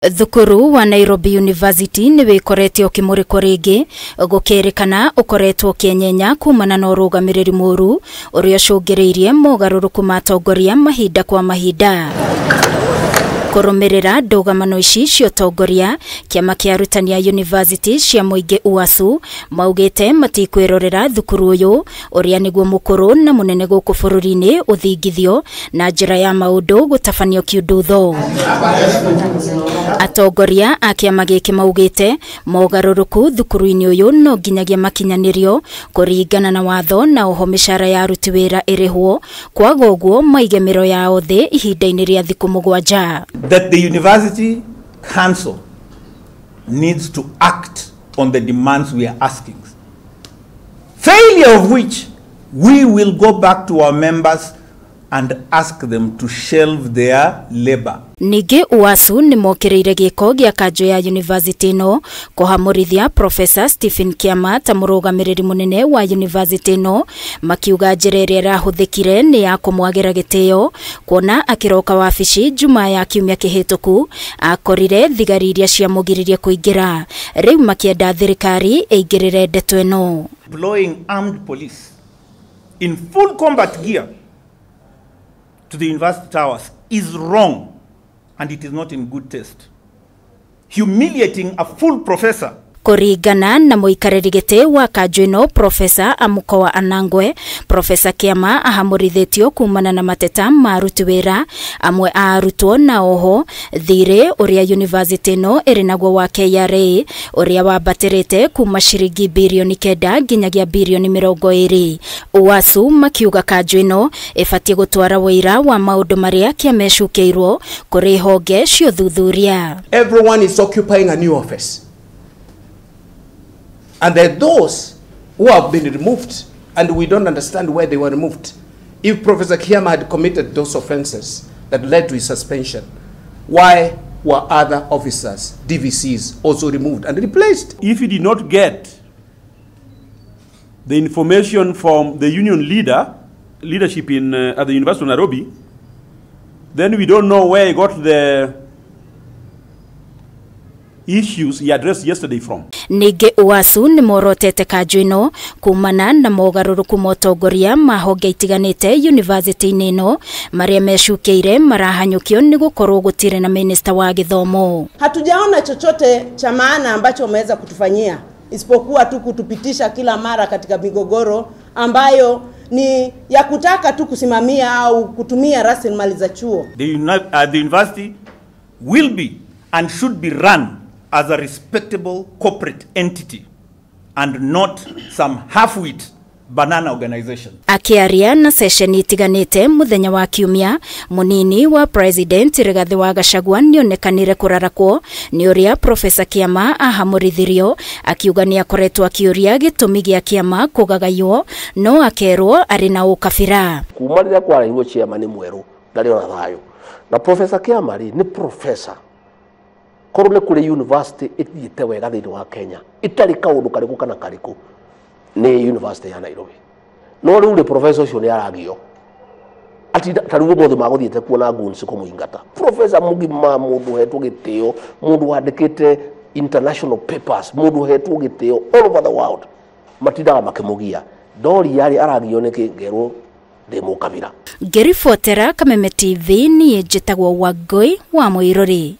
Thukuru wa Nairobi University nĩ wĩkorete ũkĩmũrĩkwo rĩngĩ gũkĩrĩkana ũkoretwo ũkĩenyenya kumana na ũrũgamĩrĩri mũru ũrĩa ũcũngĩrĩirie mogarũrũku ma atongoria mahinda kwa mahinda. Kũrũmĩrĩra ndũgamano ici cia ũtongoria, kĩama kĩa arutani a university cia mũingĩ UASU maugĩte matikwĩrorera thukuru ũyũ ũrĩa nĩguo mũkũrũ na mũnene gũkũ bũrũri-inĩ ũthingithio na njĩra ya maũndũ gũtabanio kiundutho. Atongoria a kĩama gĩkĩ maugĩte mogarũrũku thukuru-inĩ ũyũ no nginyagia makinyanĩrio kũringana na watho na oho mĩcara ya aruti wĩra ĩrĩhwo, kwaga ũguo maige mĩro yao thĩ ihinda-inĩ rĩa thikũ 7. That the university council needs to act on the demands we are asking. Failure of which we will go back to our members and ask them to shelve their labor. Ningĩ UASU nĩ mokĩrĩire gĩko gĩa kanjũ ya university ĩno kũhamũrithia Professor Stephen Kiama ta mũrũgamĩrĩri mũnene wa university ĩno, makiuga njĩra ĩrĩa ĩrahũthĩkire nĩ ya kũmwagĩra gĩtĩo kuona akĩroka wabici Jumaa ya kiumia kĩhĩtũku akorire thigari iria ciamũgiririe kũingĩra. Rĩu makĩenda thirikari ĩingĩrĩre ndeto ĩno. Deploying armed police in full combat gear to the university towers is wrong and it is not in good taste. Humiliating a full professor. Kũringana na mũikarĩri gĩtĩ wa kanjũ ĩno Professor Amukowa Anangwe, Professor Kiama ahamũrithĩtio kumana na mateta ma aruti wĩra amwe a arutwo na oho thirĩ ũrĩa university ĩno ĩrĩ naguo wa KRA ũrĩa wambatĩrĩte kuma ciringi birioni 9 nginyagia birioni 20. UASU makiuga kanjũ ĩno ĩbatiĩ gũtwara wũira wa maũndũ marĩa Kiama ecukĩirwo kũrĩ honge cia ũthuthuria. Everyone is occupying a new office. And there are those who have been removed, and we don't understand why they were removed. If Professor Kiama had committed those offenses that led to his suspension, why were other officers, DVCs, also removed and replaced? If he did not get the information from the union leadership in, at the University of Nairobi, then we don't know where he got the issues he addressed yesterday from. Ningĩ UASU nĩ morotete kanjũ ĩno kumana na mogarũrũku ma ũtongoria ma honge itiganĩte university-inĩ ĩno marĩa mecukĩire marahanyũkio nĩ gũkorwo gũtirĩ na minista wa gĩthomo. Hatujaona chochote cha maana ambacho wameweza kutufanyia isipokuwa tu kutupitisha kila mara katika migogoro ambayo ni ya kutaka tu kusimamia au kutumia rasilimali za chuo. The university will be and should be run as a respectable corporate entity and not some half-wit banana organization. Akiaria na sesheni itiganĩte mũthenya wa kiumia, mũnini wa President Rigathi wa Gachagua nĩonekanire kũrarakwo nĩ ũrĩa Professor Kiama ahamũrithirio, akiuga nĩ akoretwo akĩũria gĩtũmi gĩa Kiama kũgagaywo no akerwo arĩ na ũkabira. Kuma rĩrĩa kwarehirwo chairman mwerũ ndarĩ ona thayũ na Professor Kiama rĩ nĩ professor. Korwo nĩ kũrĩ university ĩthiĩte wega thĩinĩ wa Kenya itarĩ kaũndũ karĩkũ kana karĩkũ nĩ university ya Nairobi. No rĩu rĩ professor ũcio nĩ aragio ati ta rĩu ũmũthĩ magũthiĩte kuona goons kũmũingata. Professor mũgima, mũndũ ũhetwo gĩtĩo, mũndũ wandĩkĩte international papers, mũndũ ũhetwo gĩtĩo all over the world, matindaga makĩmũgia. Ndoria rĩ aragio nĩkĩ ngerwo ndĩ mũkabira. Ngĩribotera Kameme TV niĩ njĩtagwo Wangũi wa Mũirũrĩ.